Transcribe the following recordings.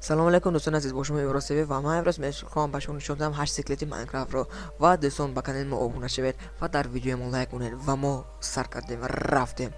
Салом алейкум, дӯстони азиз, бо шумо Иброз ТВ ва ман имрӯз мехоҳам ба шумо нишон диҳам ҳашт секрети Майнкрафтро. Ва дӯстон, ба канали мо обуна шавед ва дар видеои мо лайк кунед. Ва мо сар кардем, рафтем.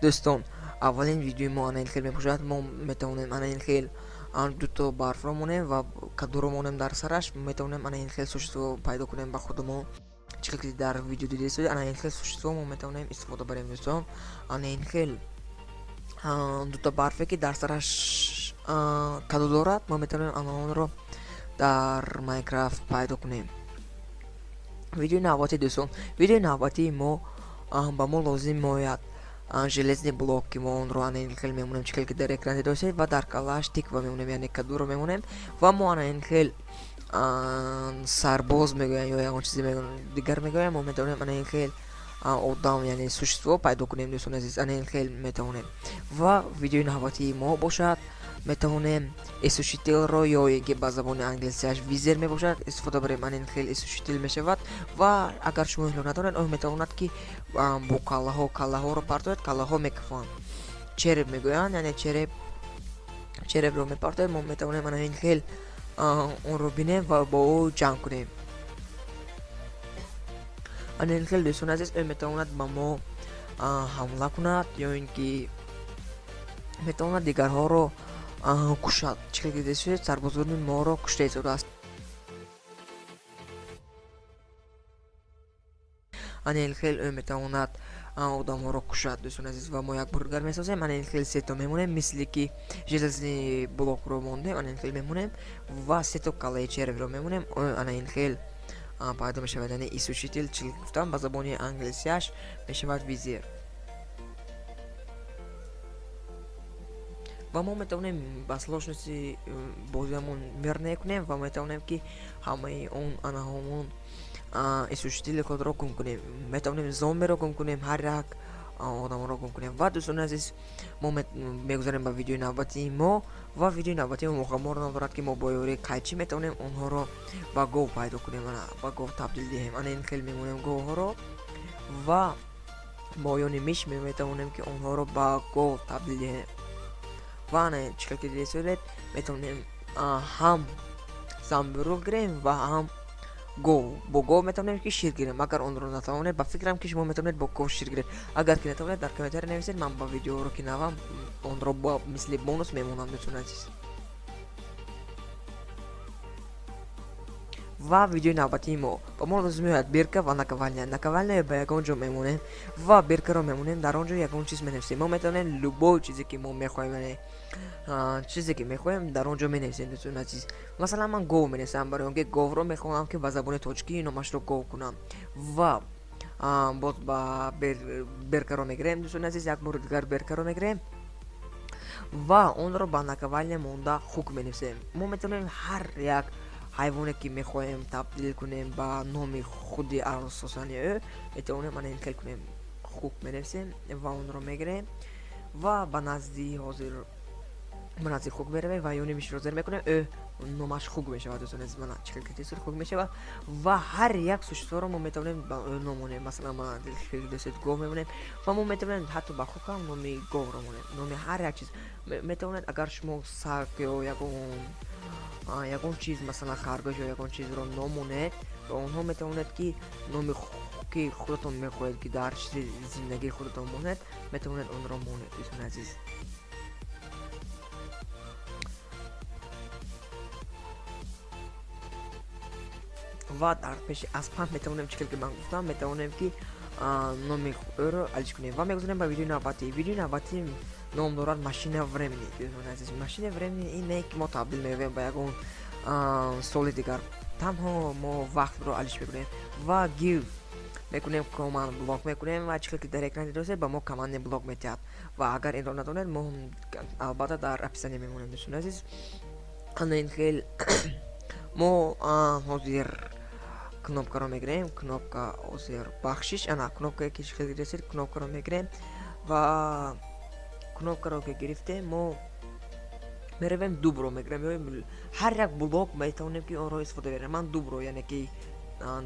Дӯстон, аввалин видеои мо ана ин хел мебошад. Мо метавонем ана ин хел дуто барфро монем ва кадуро монем дар сараш. Метавонем ана ин хел существо пайдо кунем ба худамон. Чӣ хел ки дар видео дидед, ана ин хел существо мо метавонем истифода барем. Дӯстон, ана ин хел дута барфе, ки дар сараш каду дорад, мо метавонем ана онро дар Майнкрафт пайдо кунем. Видеои навбатӣ, дӯстон, видеои навбатии мо: ба мо лозим меояд железный блок, ки мо онро ана ин хел мемонем, чӣ хел ки дар экран дидосед, ва дар калааш тыква мемонем, яъне кадуро мемонем. Ва мо ана ин хел сарбоз мегӯянд ё ягон чизе дигар мегӯянд, мо метавонем ана ин хел одам, яъне существо пайдо кунем. Дӯстони азиз, ана ин хел метавонем. Ва видеои навбатии мо бошад, метавонем иссушитель ро ё ин ки ба забони англисиаш wither мебошад истифода барем. Ана ин хел иссушитель мешавад. Ва агар шумо инро надонед, он метавонад, ки бо каллаҳо каллаҳоро партояд, каллаҳо мекафанд, череп мегӯянд, яъне череп, череп ро мепартояд. Мо метавонем ана ин хел онро бинем ва бо ӯ ҷанг кунем. Ана ин хел, дӯстони азиз, ӯ метавонад ба мо ҳамла кунад ё ин ки метавонад дигарҳоро кушад. Чӣ хел ки дидед, сарбозони моро кушта истодааст. Ана ин хел ӯ метавонад одамҳоро кушад, дӯстони азиз. Ва мо як бор дигар месозем. Ана ин хел сето мемонем, мисли ки железный блокро мондем, ана ин хел мемонем ва сето каллаи череп ро мемонем. Ана ин хел пайдо мешавад, яъне иссушитель, чӣ гуфтам, ба забони англисиаш мешавад wither. Ва мо метавонем ба сложности бозиамон мирный кунем ва метавонем, ки ҳамаи он ана ҳамон иссушители худро гум кунем, метавонем зомбиро гум кунем, ҳар як одаморо гум кунем. Ва, дӯстони азиз, мо мегузарем ба видеои навбатии мо. Ва видеои навбатии мо муғаммор ном дорад, ки мо бо ёрии қайчӣ метавонем онҳоро ба гов пайдо кунем, ана ба гов табдил диҳем. Ана ин хел мемонем говҳоро ва бо ёни миш метавонем, ки онҳоро ба гов табдил диҳем. Ва ана чӣ хел ки дидед, метавонем ҳам замбуруғ гирем ва ҳам гов. Бо гов метавонем, ки шир гирем. Агар онро натавонед, ба фикрам, ки шумо метавонед бо гов шир гиред. Агар ки натавонед, дар комментария нависед, ман ба видеоро ки навам, онро мисли бонус мемонам, дӯстони азиз. Ва видеои навбатии мо: ба мо лозим меояд бирка ва наковальня. Наковальня ба ягон ҷо мемонем ва биркаро мемонем, дар он ҷо ягон чиз менависем. Мо метавонем любой чизе, ки мо мехоҳем, яъне чизе ки мехоҳем, дар он ҷо менависем. Дӯстони азиз, масалан, ман гов менависам, барои он ки говро мехоҳам, ки ба забони тоҷикӣ номашро гов кунам. Ва боз ба биркаро мегирем, дӯстони азиз, як бори дигар биркаро мегирем ва онро ба наковальня монда хук менависем. Мо метавонем ҳар як ҳайвоне, ки мехоҳем табдил кунем ба номи худи асосани ӯ, метавонем ана ин хел кунем: хук менависем ва онро мегирем ва ба назди ҳозир ба назди хук меравем ва ёни мишро зер мекунем, ӯ номаш хук мешавад. Дӯстони азиз, мана чӣ хел ки хук мешавад. Ва ҳар як существо ро мо метавонем ба ӯ ном монем. Масалан, мана дӯстед, гов мемонем ва мо метавонем ҳатто ба хукам номи говро монем. Номи ҳар як чиз метавонед. Агар шумо саг ё ягон чиз, масалан харгӯш ё ягон чизро ном монед, ва онҳо метавонед, ки номи ки худатон мехоҳед, ки дар чизи зиндагии худатон монед, метавонед онро монед, дӯстони азиз. Ва дар пеши аспам метавонем, чӣ хел ки ман гуфтам, метавонем, ки номи ӯро алиш кунем. Ва мегузарем ба видеои навбатӣ. Видеои навбатӣ ном дорад машина времени. Дӯстони азиз, машина времени ин не ки мо табдил меёбем ба ягон соли дигар, танҳо мо вақтро алиш мекунем ва give мекунем, command блок мекунем. Ва чӣ хел ки дар экран дидосед, ба мо командный блок метиҳад. Ва агар инро надонед, мо албатта дар описание мемонем. Дӯстони азиз, ана ин хел мо ҳозир кнопкаро мегирем. Кнопка, ҳозир, бахшиш, ана кнопкае ки хел дидосед, кнопкаро мегирем. Ва кнопкаро ки гирифтем, мо меравем, дубро мегирем. Ҳар як блок метавонем, ки онро истифода барем. Ман дубро, яъне ки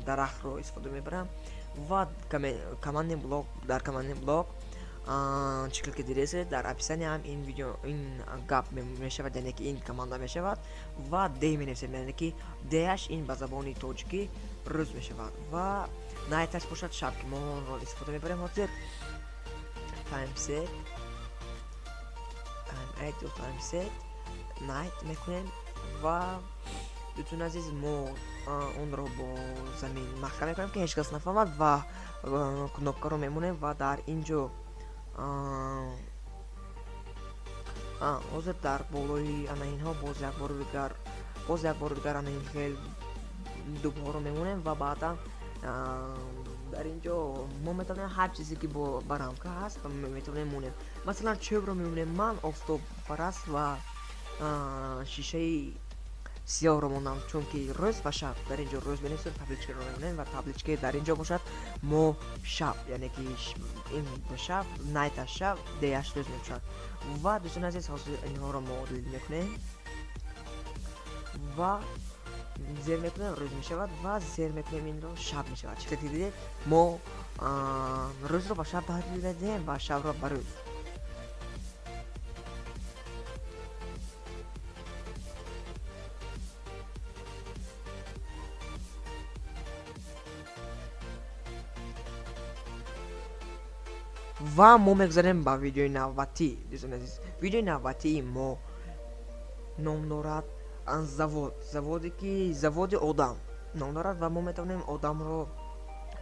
дарахтро истифода мебарам ва командный блок, дар командный блок Чӣ хел ки дидесед, дар описание ҳам ин видео, ин гап мешавад, яъне ки ин команда мешавад. Ва day менависем, яъне ки day аш ин ба забони тоҷикӣ рӯз мешавад ва night аш бошад шаб, ки мо онро истифода мебарем ҳозир. Time set, time 8 ё time set night мекунем. Ва дӯстони азиз, мо онро бо замин маҳкам мекунем, ки ҳеҷ кас нафаҳмад, ва кнопкаро мемонем. Ва дар ин ҷо ҳозир дар болои ана инҳо боз як бори дигар ана ин хел дубҳоро мемонем. Ва баъдан дар ин ҷо мо метавонем ҳар чизе ки ба рамка ҳаст, метавонем монем. Масалан, чӯбро мемонем. Ман офтобпараст ва шишаи сиёҳро мондам, чунки рӯз ва шаб. Дар ин ҷо рӯз менависем, табличкаро мемонем ва табличкаи дар ин ҷо бошад мо шаб, яъне ки ин шаб, night аш шаб, day аш рӯз мебошад. Ва дӯстони азиз, ҳозир инҳоро мо delete мекунем ва зер мекунем, рӯз мешавад, ва зер мекунем инро, шаб мешавад. Чӣ хел дидед, мо рӯзро ба шаб табдил медиҳем ва шабро ба рӯз. Ва мо мегузарем ба видеои навбатӣ. Дӯстони азиз, видеои навбатии мо ном дорад завод, заводе ки заводи одам ном дорад, ва мо метавонем одамро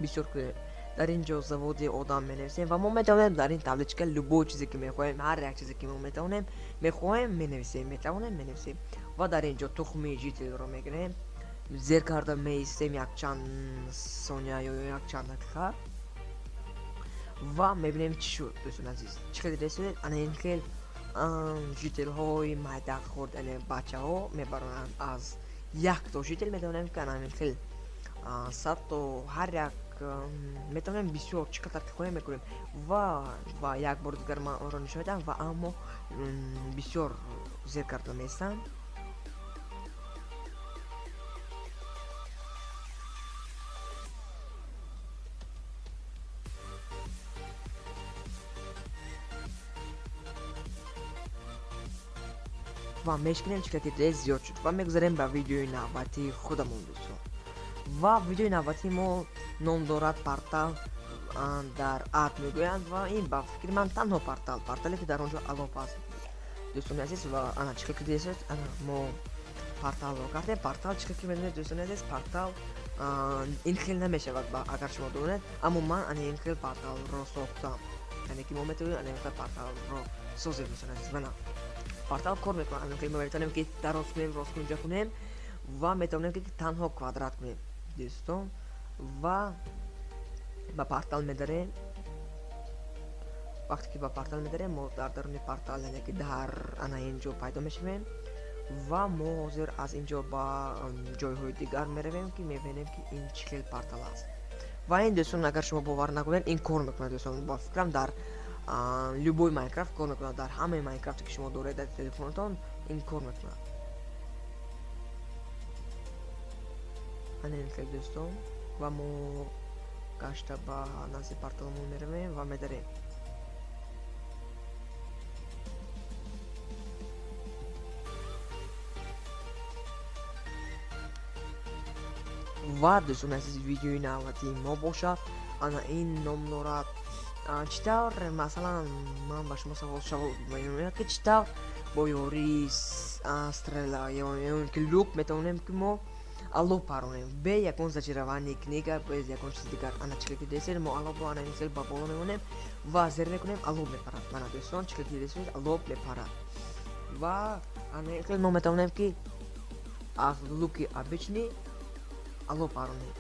бисёр кунем. Дар ин ҷо заводи одам менависем ва мо метавонем дар ин табличка любой чизе ки мехоҳем, ҳар як чизе ки мо метавонем, мехоҳем, менависем, метавонем, менависем. Ва дар ин ҷо тухми житель ро мегирем, зер карда меистем якчанд сония ё якчанд дақиқа ва мебинем, чӣ шуд. Дӯстони азиз, чӣ хел дидесед, ана ин хел житель ҳои майда хурд, яъне бачаҳо мебаронанд. Аз якто житель метавонем ки ана ҳамин хел 100 то, ҳар як метавонем, бисёр, чӣ қадар ки хоҳем, мекунем. Ва як бори дигар ман онро нишон медиҳам. Ва аммо бисёр зер карда меистам. Ва мешкинем, чӣ ки дидед, зиёд шуд. Ва мегузарем ба видеои навбатии худамон, дӯстон. Ва видеои навбатии мо ном дорад портал дар ад мегӯянд. Ва ин ба фикри ман танҳо портал, портале ки дар он ҷо алов аст, дӯстони азиз. Ва ана чӣ ки дидед, ана мо порталро кардем. Портал, чӣ ки медонед, дӯстони азиз, портал ин хел намешавад, агар шумо донед, аммо ман ана ин хел порталро сохтам, яъне ки мо метавонем ана ин хел порталро созем, дӯстони азиз. Мана портал кор мекунад. Ана мо метавонем ки дароз кунем, росткунҷа кунем ва метавонем ки танҳо квадрат кунем, дӯстон. Ва ба портал медарем. Вақте ки ба портал медарем, мо дар даруни портал, яъне ки дар ана ин ҷо пайдо мешавем. Ва мо ҳозир аз ин ҷо ба ҷойҳои дигар меравем, ки мебинем, ки ин чӣ хел портал аст. Ва ин, дӯстон, агар шумо бовар накунед, ин кор мекунад, дӯстон. Ба фикрам, дар любой Майнкрафт кор мекунад. Дар ҳамаи Майнкрафте ки шумо доред дар телефонатон, ин кор мекунад. Ана ин хел, дӯстон. Ва мо гашта ба назди порталамон меравем ва медарем. Ва дӯстони азиз, видеои навбатии мо бошад, ана ин ном дорад чӣ тавр, масалан, ман ба шумо савол меояд, ки чӣ тавр бо ёрии стрела ё ки лук метавонем ки мо алов паронем бе ягон зачарование книга, без ягон чизи дигар. Ана чӣ ки дидесед, мо аловро ана ин хел ба боло мемонем ва зер мекунем, алов мепарад. Мана, дӯстон, чӣ ки дидесед, алов мепарад. Ва ана ин хел мо метавонем ки аз луки обычный алов паронем.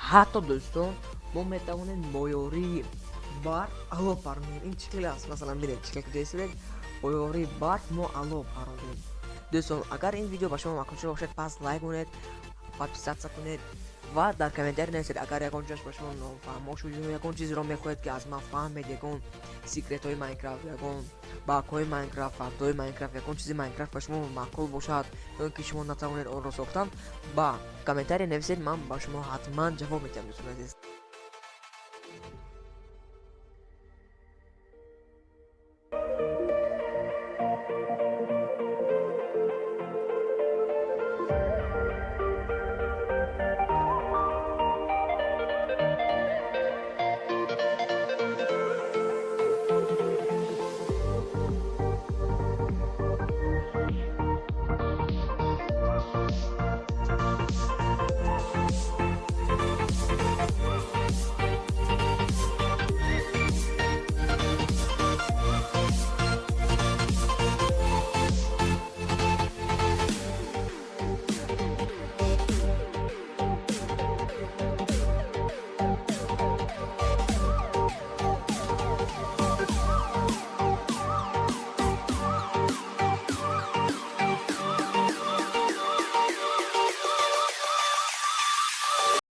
Ҳатто, дӯстон, мо метавонем бо ёрии барф алов паронем. Ин чӣ хел аст? Масалан, бинед, чӣ хел дидесед, бо ёрии барф мо алов паронем. Дӯстон, агар ин видео ба шумо маъқул шуда бошад, пас лайк монед, подписаться кунед. Ва дар комментарий нависед, агар ягон ҷош ба шумо нофаҳмо шуд ё ягон чизеро мехоҳед, ки аз ман фаҳмед, ягон секретҳои Майнкрафт, ягон багҳои Майнкрафт, фактҳои Майнкрафт, ягон чизи Майнкрафт ба шумо маъқул бошад ё ки шумо натавонед онро сохтан, ба комментарий нависед, ман ба шумо ҳатман ҷавоб медиҳам, дӯстони азиз.